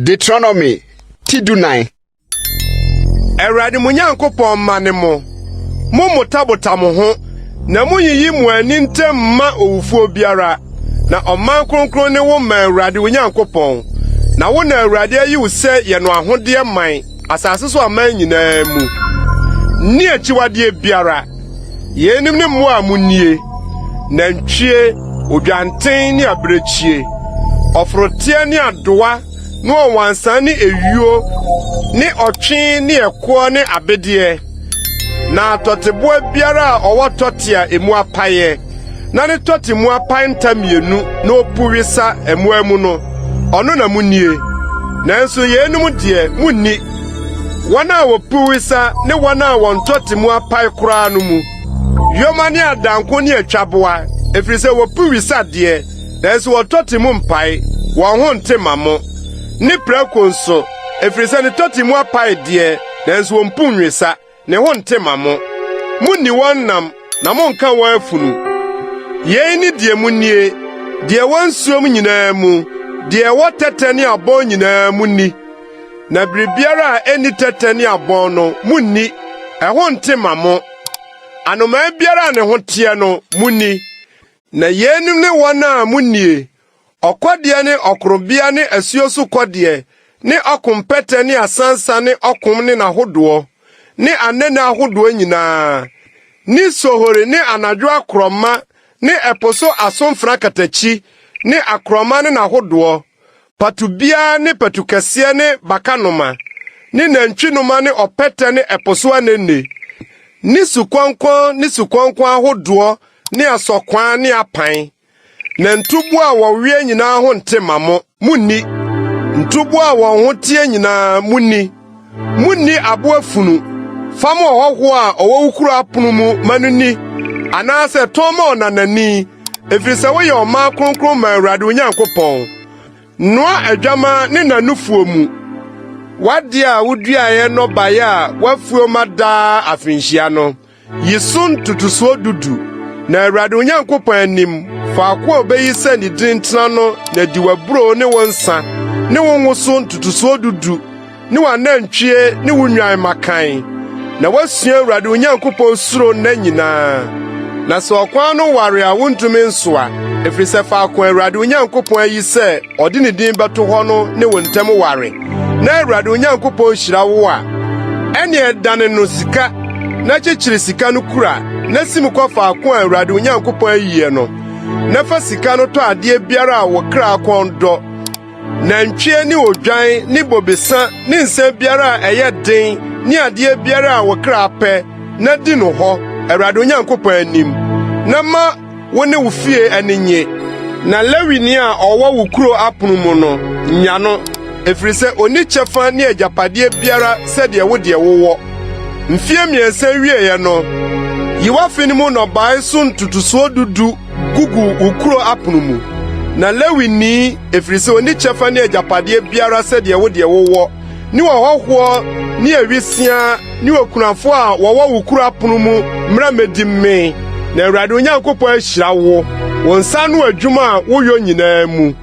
Deuteronomy ti dunan. Awurade mo Nyankopɔn mma ne mo. Mommotabota mo ho, na munnyiyi mo ani ntam mma owufoɔ biara, na ɔman kronkron ne wo ma Awurade wo Nyankopɔn. Na wo na Awurade ayi wo sɛ yɛ no ahodeɛ man asase so aman nyinaa mu. Nni akyiwadeɛ biara. Yeinom ne mmoa a munnie: nantwie, odwanten ne abirekyie, ɔforoteɛ ne adowa ne ɔwansan ne eyuo ne ɔtwe ne ɛkoɔ ne abedeɛ, na tɔteboa biara a ɔwɔ tɔte a emu apaeɛ na ne tɔte mu apae nta mmienu na opu wesa mmoa mu no, ɔno na munnie. Nanso yeinom deɛ, munni: Wɔn a wɔpu wesa ne wɔn a wɔn tɔte mu apae koraa no mu, yoma ne adanko ne atwaboa, ɛfiri sɛ wɔpu wisa deɛ, nanso wɔn tɔte mu mpae, wɔn ho nte mma mo, ne prako nso, ɛfiri sɛ ne tɔte mu apae deɛ, nanso wɔmpu nwesa, ne ho nte mma mo. Munni wɔn nam na monnka wɔn afunu. Yei ne deɛ munnie, deɛ ɛwɔ nsuom nyinaa mu, deɛ ɛwɔ tɛtɛ ne abɔn nyinaa munni. Na biribiara a enni tɛtɛ ne abɔn no, munni, ɛho nte mma mo. Anomaa biara a ne ho teɛ no, munni. Na yeinom ne wɔn a munnie: ɔkɔdeɛ ne ɔkorɔbea ne asuo so kɔdeɛ ne ɔkompɛtɛ ne asansa ne ɔkom ne n'ahodoɔ, ne anene ahodoɔ nyinaa, ne sohori ne anadwo akorɔma ne ɛpo so asomfena katakyi ne akorɔma ne n'ahodoɔ, patu biara ne patukɛseɛ ne bakanoma, ne nantwinoma ne ɔpɛtɛ ne ɛpo so anene, ne sukɔnkɔn ne sukɔnkɔn ahodoɔ ne asɔkwaa ne apan. Na ntuboa a wɔwea nyinaa ho nte mma mo, munni. Ntuboa a wɔn ho teɛ nyinaa, munni. Munni aboa funu. Fa ma ɔhɔho a ɔwɔ wo kurow apon mu ma no nni, anaasɛ tɔn ma ɔnanani, efisɛ sɛ woyɛ ɔman kronkron ma Awurade wo Nyankopɔn. Noa adwammaa ne n'anufuo mu, w'ade a wuduae nnɔbae a w'afuw ma daa afenhyia no. Yi so ntotosoɔ du du, na Awurade wo Nyankopɔn anim, faako a obeyi sɛ ne din ntena no na di w'aburow ne wo nsa ne wo ngo so ntotosoɔ du du ne w'anantwie ne wo nnwan mmakan, na woasua Awurade wo Nyankopɔn suro nna nyinaa. Na sɛ ɔkwan no ware a wuntumi nsoa, ɛfiri sɛ faako a Awurade wo Nyankopɔn ayi sɛ ɔde ne din bɛto hɔ no ne wo ntam ware, na Awurade wo Nyankopɔn hyira wo a, ɛnneɛ dane no sika na kyekyere sika no kura na sim kɔ faako a Awurade wo Nyankopɔn ayiɛ no, na fa sika no tɔ adeɛ biara a wo kra kɔn dɔ, nantwie ne odwan ne bobesa ne nsa biara a ɛyɛ den ne adeɛ biara a wo kra pɛ, na di no hɔ, Awurade wo Nyankopɔn anim, na ma wo ne wo fie ani nnye. Na Lewini a ɔwɔ wo kurow apon mu no, nya no, ɛfiri sɛ onni kyɛfa ne agyapadeɛ biara sɛdeɛ wo deɛ wowɔ. Mfeɛ mmiɛnsa awieeɛ no, yi w'afe no mu nnɔbae so ntotosoɔ du du gugu wo kurow apono mu. Na Lewini, ɛfiri sɛ onni kyɛfa ne agyapadeɛ biara sɛdeɛ wo deɛ wowɔ, ne ɔhɔhoɔ ne awisiaa ne okunafoɔ a wɔwɔ wo kuro apono mu mmra mmɛdi mmee, na Awurade wo Nyankopɔn ahyira wo, wo nsa ano adwuma a woyɔ nyinaa mu.